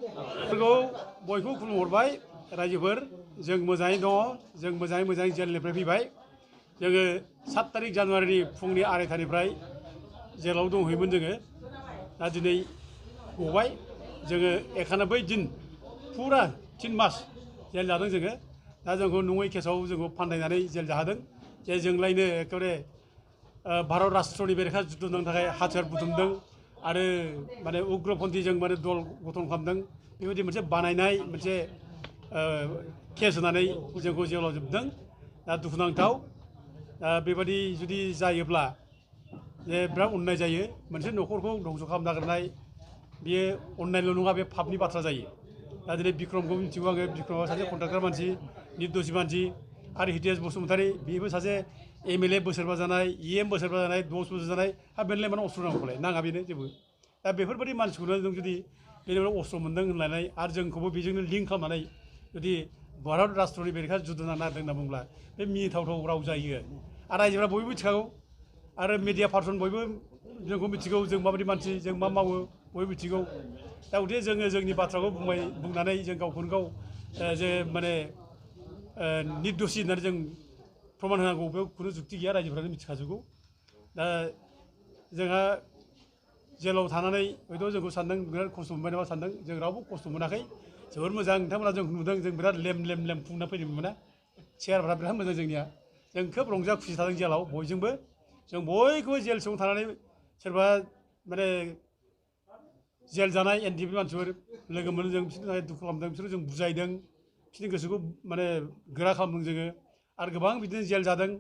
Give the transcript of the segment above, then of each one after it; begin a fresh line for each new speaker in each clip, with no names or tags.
बयखौ खुलुमहरबाय रायजोफोर जों मोजाङै दङ जों मोजाङै जेलनिफ्राय फैबाय जोङो 7 तारिख जानुवारिनि फुंनि 2:30निफ्राय जेलाव दंहैयोमोन जोङो दा दिनै गबाय जोङो 91 दिन फुरा 3 मास जेल जादों जोङो दा जोंखौ नङै केसाव जोंखौ फान्दायनानै जेल जाहोदों जे जोंलायनो एखेबारे भारत राष्ट्रनि बेरेखा जुद्ध नांनो थाखाय हाथियार बुथुमदों आरो माने उग्रपन्थीजों माने दल गठन खालामदों बेबायदि मोनसे बानायनाय मोनसे केस होनानै जोंखौ जेलाव जोबदों दा दुखुनांथाव बेबायदि जुदि जायोब्ला जे बिराद अननाय जायो मोनसे न'खरखौ धंस' खालामनो नागिरनाय बेयो अननायल' नङा बे पापनि बाथ्रा जायो दा दिनै बिक्रमखौ मिथिगौ आङो बिक्रमआ सासे कन्ट्राक्टर मानसि निर्दोषि मानसि आरो हितेश बसुमतारी बेबो सासे MLA बोसोरबा जानाय EM बोसोरबा जानाय 10 बोसोर जानाय हा बेनलाय मानो अस्त्र नांगौलाय नाङा बेनो जेबो दा बेफोरबायदि मानसिखौनो जों जुदि बेनिफ्राय अस्त्र मोन्दों होननानै आरो जोंखौबो बेजोंनो लिंक खालामनानै जुदि भारत राष्ट्रनि बेरेखा जुद्ध नांनो नागिरदों होनना बुंब्ला बे मिनिथावथाव राव जायो आरो रायजोफ्रा बयबो मिथिखागौ आरो मिडिया पार्सन बयबो जोंखौ मिथिगौ जों माबायदि मानसि जों मा मावो बयबो मिथिगौ दा गथिखे जोङो जोंनि बाथ्राखौ बुंनानै जों गावखौनो गाव जे माने निर्दोषि होननानै जों प्रमान होनांगौ बेयाव खुनु जुक्ति गैया रायजोफ्रानो मिथिखाजोबगौ दा जोंहा जेलाव थानानै हयथ' जोंखौ सानदों बिराद खस्थ' मोनबाय नामा सानदों जों रावबो खस्थ' मोनाखै जोबोर मोजां नोंथांमोना जों नुदों जों बिराद लेम फुंना फैनो मोना चेयारफ्रा बिराद मोजां जोंनिया जों खोब रंजा खुसि थादों जेलाव बयजोंबो जों बयखौबो जेल सिङाव थानानै सोरबा माने जेल जानाय NDP मानसिफोर लोगो मोनो जों बिसोरनि थाखाय दुखु खालामदों बिसोरखौ जों बुजायदों बिसोरनि गोसोखौ माने गोरा खालामदों जोङो आरो गोबां बिदिनो जेल जादों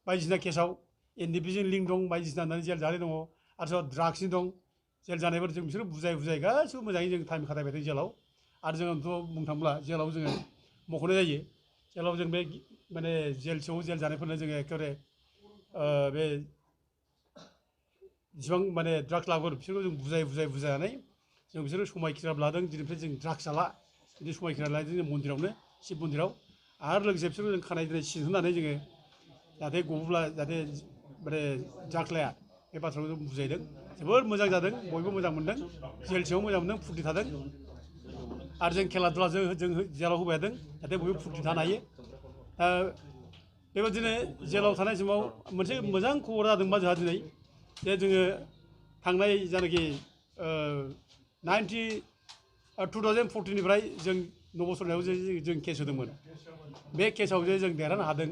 बायदिसिना केसाव NDPजों लिंक दं बायदिसिना होननानै जेल जानाय दङ आरो सोरबा ड्राग्सनि दं जेल जानायफोर जों बिसोर बुजाय गासिबो मोजाङै जों टाइम खाथायबाय थायो जेलाव आरो जोंथ' बुंनो थाङोब्ला जेलाव जोङो मख'नाय जायो जेलाव जों बे माने जेल सिङाव जेल जानायफोरनो जोङो एखेबारे बे जेसेबां माने ड्राग्स लाग्रा बिसोरखौ जों बुजायनानै जों बिसोरो समायखिरा लादों दिनैनिफ्राय जों ड्राग्स जाला बिदि समायखिरा लादों जों मन्दिरावनो शिब मन्दिराव आरो लोगोसे बिसोरखौ जों खानाय दिनै सिन होनानै जोङो जाहाथे गबोब्ला जाहाथे माने ड्राग्स लाया बे बाथ्राखौ जों बुजायदों जोबोर मोजां जादों बयबो मोजां मोनदों जेल सिङाव मोजां मोनदों फुर्ति थादों आरो जों खेला दुला जों जेलाव होबाय थादों जाहाथे बयबो फुर्ति थानो हायो बेबायदिनो जेलाव थानाय समाव मोनसे मोजां खबर जादोंबा जोंहा दिनै जे जोङो थांनाय जानाखि 2014निफ्राय जों नबसरनायाव जों केस होदोंमोन बे केसाव जे जों देरहानो हादों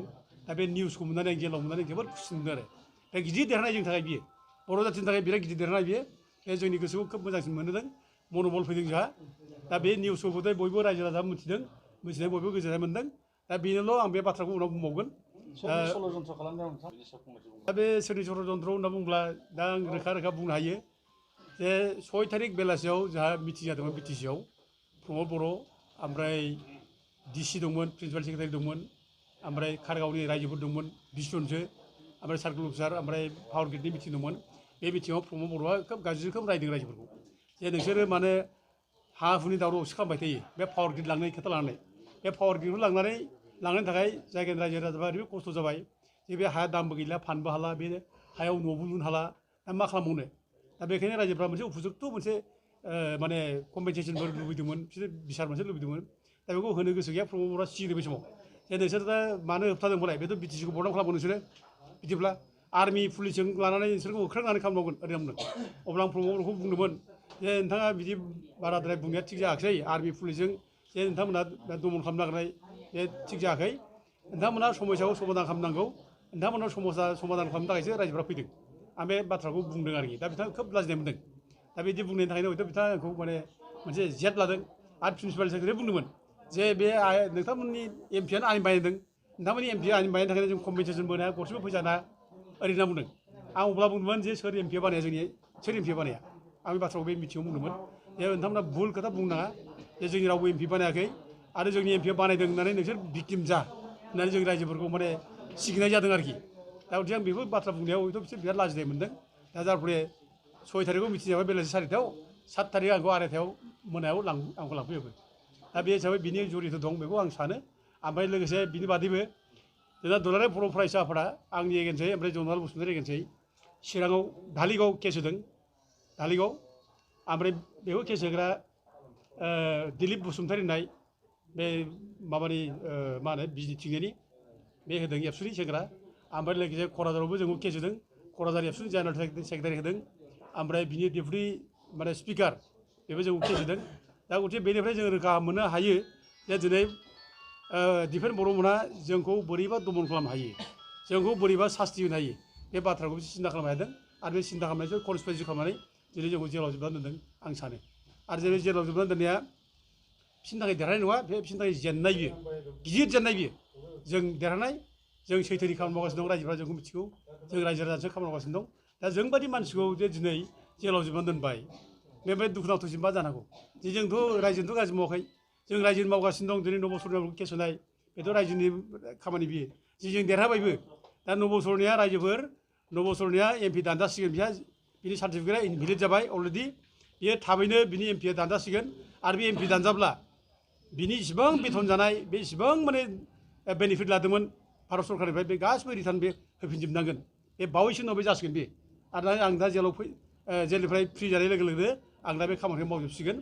दा बे निउसखौ मोननानै आं जेलाव मोननानै जोबोद खुसि मोनदों आरो बे गिदिर देरहानाय जोंनि थाखाय बियो बर' जाथिनि थाखाय बिराद गिदिर देरहानाय बियो बे जोंनि गोसोखौ खोब मोजांसिन मोनदों मन'बल फैदों जोंहा दा बे निउसखौ बयबो रायजो राजा मिथिदों मिथिनाय बयबो गोजोननाय मोनदों दा बेनोल' आं बे बाथ्राखौ उनाव बुंबावगोन दा बे सोरनि षड़जन्त्र होनना बुंब्ला दा आं रोखा बुंनो हायो जे 6 तारिख बेलासियाव जोंहा मिटिं जादोंमोन BTCआव प्रमद बर' ओमफ्राय DC दंमोन प्रिन्सिपाल सेक्रेटारि दंमोन ओमफ्राय खारगावनि रायजोफोर दंमोन 20 जनसो ओमफ्राय सार्कोल अफिसार ओमफ्राय पावार ग्रिडनि मिटिं दंमोन बे मिटिङाव प्रमद बर'आ खोब गाज्रि रोखोम रायदों रायजोफोरखौ जे नोंसोरो माने हा हुनि दावरावसो खालामबाय थायो बे पावार ग्रिड लांनायनि खोथा लानानै बे पावार ग्रिडखौ लांनायनि थाखाय जायगानि रायजो राजाफ्रा ओरैबायदि खस्थ' जाबाय जे बे हाया दामबो गैला फानबो हाला बे हायाव न'बो लुनो हाला दा मा खालामबावनो दा बेखायनो रायजोफ्रा मोनसे उपजुक्त मोनसे माने कम्पेनसेसनफोर लुबैदोंमोन बिसोर बिसार मोनसे लुबैदोंमोन दा बेखौ होनो गोसो गैया प्रमद बर'आ सिगिरो बे समाव जे नोंसोर दा मानो होबथादों बोलाय बेथ' BTCखौ बदनाम खालामो नोंसोरो बिदिब्ला आर्मि पुलिसजों लानानै नोंसोरखौ होख्रांनानै खालामनांगोन ओरै बुंदों अब्ला आं प्रमद बर'खौ बुंदोंमोन जे नोंथाङा बिदि बाराद्राय बुंनाया थिग जायाखिसै आर्मि पुलिसजों जे नोंथांमोना दमन खालामनो नागिरनाय बे थिग जायाखै नोंथांमोना समस्याखौ समाधान खालामनांगौ नोंथांमोना समाधान खालामनो थाखायसो रायजोफ्रा फैदों आं बे बाथ्राखौ बुंदों आरोखि दा बिथाङा खोब लाजिनाय मोनदों दा बिदि बुंनायनि थाखायनो हयथ' बिथाङा आंखौ माने मोनसे जेद लादों आरो प्रिन्सिपाल सेक्रेटारि बुंदोंमोन जे बे नोंथांमोननि MPआनो आयेन बानायदों नोंथांमोननि MP आयेन बानायनो थाखायनो जों कम्पेनसेसन मोनो हाया गरसेबो फैसा नाङा ओरै होनना बुंदों आं अब्ला बुंदोंमोन जे सोर MPआ बानाया सोर MPआ बानाया आं बे बाथ्राखौ बे मिथिङाव बुंदोंमोन जे नोंथांमोना भुल खोथा बुंनो नाङा जे जोंनि रावबो MP बानायाखै आरो जोंनि MPआ बानायदों होननानै नोंसोर भिक्टिम जा होननानै जों रायजोफोरखौ माने सिगिनाय जादों आरोखि दा गथिखे आं बेफोर बाथ्रा बुंनायाव हयथ' बिसोर बिराद लाजिनाय मोनदों दा जार फले 6 तारिखआव मिटिं जाबाय बेलासि 4टायाव 7 तारिख आंखौ 2:30 मोनायाव आंखौ लांफैबाय दा बे हिसाबै बिनि जरित दं बेखौ आं सानो ओमफ्राय लोगोसे बिनि बादैबो जोंना दुलाराय बर' फरायसा आफादा आंनि एगेन्सै ओमफ्राय जनाल बसुमतारी एगेन्सै चिराङाव धालिगाव केस होदों धालिगाव ओमफ्राय बेखौ केस होग्रा दिलीप बसुमतारी होननाय बे माबानि मा होनो बिजिथिंजायनि बे होदों एबसुनि सेंग्रा ओमफ्राय लोगोसे क'क्राझारावबो जोंखौ केस होदों क'क्राझार एबसुनि जेनेरेल सेक्रेटारि होदों ओमफ्राय बिनि डेपुटि माने स्पिकार बेबो जोंखौ केस होदों दा गथिखे बेनिफ्राय जों रोखा मोननो हायो जे दिनै दिफेन बर'मोनहा जोंखौ बोरैबा दमन खालामनो हायो जोंखौ बोरैबा सास्ति होनो हायो बे बाथ्राखौ सिन्था खालामनो हादों आरो बे सिन्था खालामनायजों कनस्पिरेसि खालामनानै दिनै जोंखौ जेलाव जोबनानै दोनदों आं सानो आरो जेरै जेलाव जोबनानै दोननाया बिसिनि थाखाय देरहानाय नङा बे बिसिनि थाखाय जेननाय बियो गिदिर जेननाय बियो जों देरहानाय जों सैथोनि खामानि मावगासिनो दं रायजोफ्रा जोंखौ मिथिगौ जों रायजो राजासो खामानि मावगासिनो दं दा जोंबादि मानसिखौ जे दिनै जेलाव जोबनानै दोनबाय बेनिफ्राय दुखुनांथावसिन मा जानांगौ जे जोंथ' रायजोनोथ' गाज्रि मावाखै जों रायजोनि मावगासिनो दं दिनै नब'सरनियाव केस होनाय बेथ' रायजोनि खामानि बियो जे जों देरहाबायबो दा नब'सरनिया रायजोफोर नब'सरनिया एमपि दानजासिगोन बिहा बिनि सार्टिफिकेटआ इनभेलिड जाबाय अलरेडि बियो थाबैनो बिनि एमपिआ दानजासिगोन आरो बे एमपि दानजाब्ला बिनि इसिबां बेथन जानाय बे इसिबां माने बेनिफिट लादोंमोन भारत सरकारनिफ्राय बे गासिबो रिटार्न बे होफिनजोबनांगोन बे बावैसो उनाव बे जासिगोन बे आरो आं दा जेलाव जेलनिफ्राय फ्रि जानाय लोगो लोगो आं दा बे खामानिखौ मावजोबसिगोन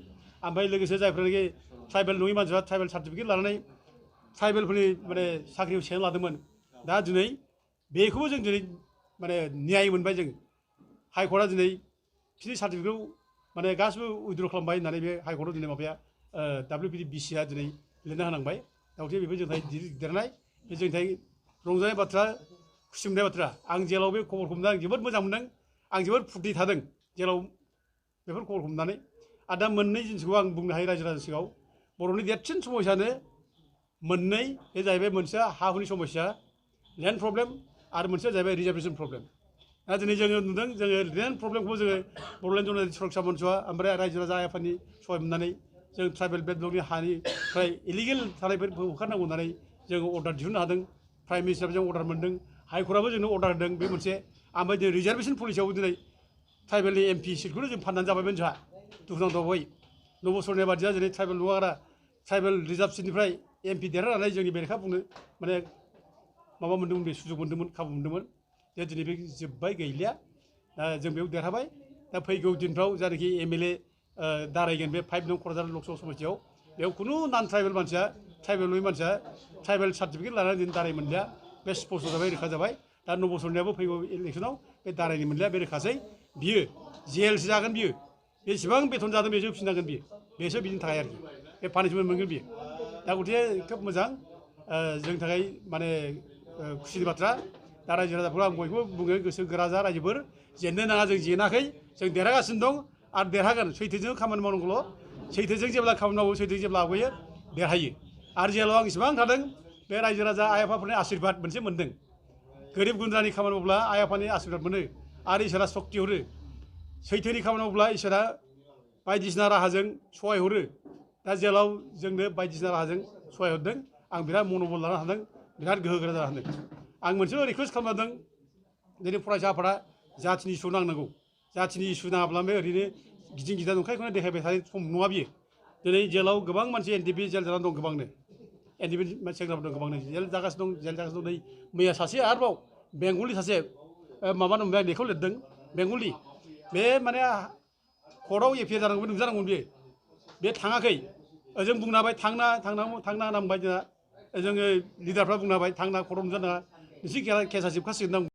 ओमफ्राय लोगोसे जायफ्रानोखि ट्राइबेल नङि मानसिफ्रा ट्राइबेल सार्टिफिकेट लानानै ट्राइबेलफोरनि माने साख्रियाव सेना लादोंमोन दा दिनै बेखौबो जों दिनै माने न्याय मोनबाय जों हाइकर्टआ दिनै बिसोरनि सार्टिफिकेटखौ माने गासिबो उइद्र' खालामबाय होननानै बे हाइकर्टआव दिनै माबाया WPD-BC आ दिनै लिरना होनांबाय दा गथिखे बेबो जोंनि थाखाय देरनाय बे जोंनि थाखाय रंजानाय बाथ्रा खुसि मोननाय बाथ्रा आं जेलाव बे खबरखौ मोनदों आं जोबोद मोजां मोनदों आं जोबोद फुरथि थादों जेलाव बेफोर खबरखौ मोननानै आरो दा मोननै जिनिसखौ आं बुंनो हायो रायजो राजानि सिगाङाव बर'नि देरसिन समस्यानो मोननै बे जाहैबाय मोनसेया हा हुनि समस्या लेन्ड प्रब्लेम आरो मोनसेया जाहैबाय रिजार्भेसन प्रब्लेम दा दिनै जोङो नुदों जोङो लेन्ड प्रब्लेमखौ जोङो बड'लेण्ड जनजाति सुरक्षा मन्चआ ओमफ्राय रायजो राजा आफादनि सहाय मोननानै जों ट्राइबेल बेल्टनि हानिफ्राय इलिगेल थानायफोरखौ होखारनांगौ होननानै जोङो अर्डार दिहुननो हादों प्राइम मिनिस्टार जों अर्डार मोनदों हाइकर्टआबो जोंनो अर्डार होदों बे मोनसे ओमफ्राय जों रिजार्भेसन पलिसियावबो दिनै ट्राइबेलनि एमपि सिटखौनो जों फाननानै जाबायमोन जोंहा दुखुनांथावै नब'सरनि बादिया दिनै ट्राइबेल नङाग्रा ट्राइबेल रिजार्भ सिटनिफ्राय एमपि देरहानानै जोंनि बेरेखा बुंनो माने माबा मोन्दोंमोन बे सुजुग मोन्दोंमोन खाबु मोन्दोंमोन जे दिनै बे जोब्बाय गैलिया दा जों बेयाव देरहाबाय दा फैगौ दिनफ्राव जायनाखि MLA दारायगोन बे 5 नं क'क्राझार लकसभा समस्तियाव बेयाव खुनु नान ट्राइबेल मानसिया ट्राइबेल नङि मानसिया ट्राइबेल सार्टिफिकेट लानानै दिनै दाराय मोनलिया बे स्पष्ट जाबाय रोखा जाबाय दा नब'सरनियाबो फैगौ इलेक्सनाव बे दारायनो मोनलिया बे रोखासै बियो जेलसो जागोन बियो बेसेबां बेथन जादों बेसो होफिननांगोन बियो बेसो बिनि थाखाय आरोखि बे पानिशमेन्ट मोनगोन बियो दा गथिखे खोब मोजां जोंनि थाखाय माने खुसिनि बाथ्रा दा रायजो राजाफोरखौ आं बयखौबो बुङो गोसो गोरा जा रायजोफोर जेननो नाङा जों जेनाखै जों देरहागासिनो दं आरो देरहागोन सैथोजों खामानि मावनांगौल' सैथोजों जेब्ला खामानि मावो सैथोजों जेब्ला आवगायो देरहायो आरो जेलाव आं इसेबां थादों बे रायजो राजा आइ आफाफोरनि आशीर्बाद मोनसे मोन्दों गोरिब गुन्द्रानि खामानि मावब्ला आइ आफानि आशीर्बाद मोनो आरो इसोरा सक्ति हरो सैथोनि खामानि मावब्ला इसोरा बायदिसिना राहाजों सहाय हरो दा जेलाव जोंनो बायदिसिना राहाजों सहाय हरदों आं बिराद मन'बल लानो हादों बिराद गोहो गोरा जानो हादों आं मोनसेल' रिकुवेस्ट खालामदों दिनै फरायसा आफादा जाथिनि इसु नांनांगौ जाथिनि इसु नाङाब्ला बे ओरैनो गिदिं गिदा नंखायखौनो देखायबाय थानाय सम नङा बियो दिनै जेलाव गोबां मानसि NDP जेल जानानै दं गोबांनो NDP सेंग्राफोर दं गोबांनो जेल जागासिनो दं नै मैया सासे आरोबाव बेंगलि सासे माबा नंबाय लेखायाव लिरदों बेंगलि बे माने कर्टआव एफियार जानांगौमोन नुजानांगौमोन बे थाङाखै ओजों बुंनो हाबाय थांना होनना बुंबाय जोंहा जोङो लिडारफ्रा बुंनो हाबाय थांना कर्टआव नुजानाङा नोंसोर केसा जोबखासिगोन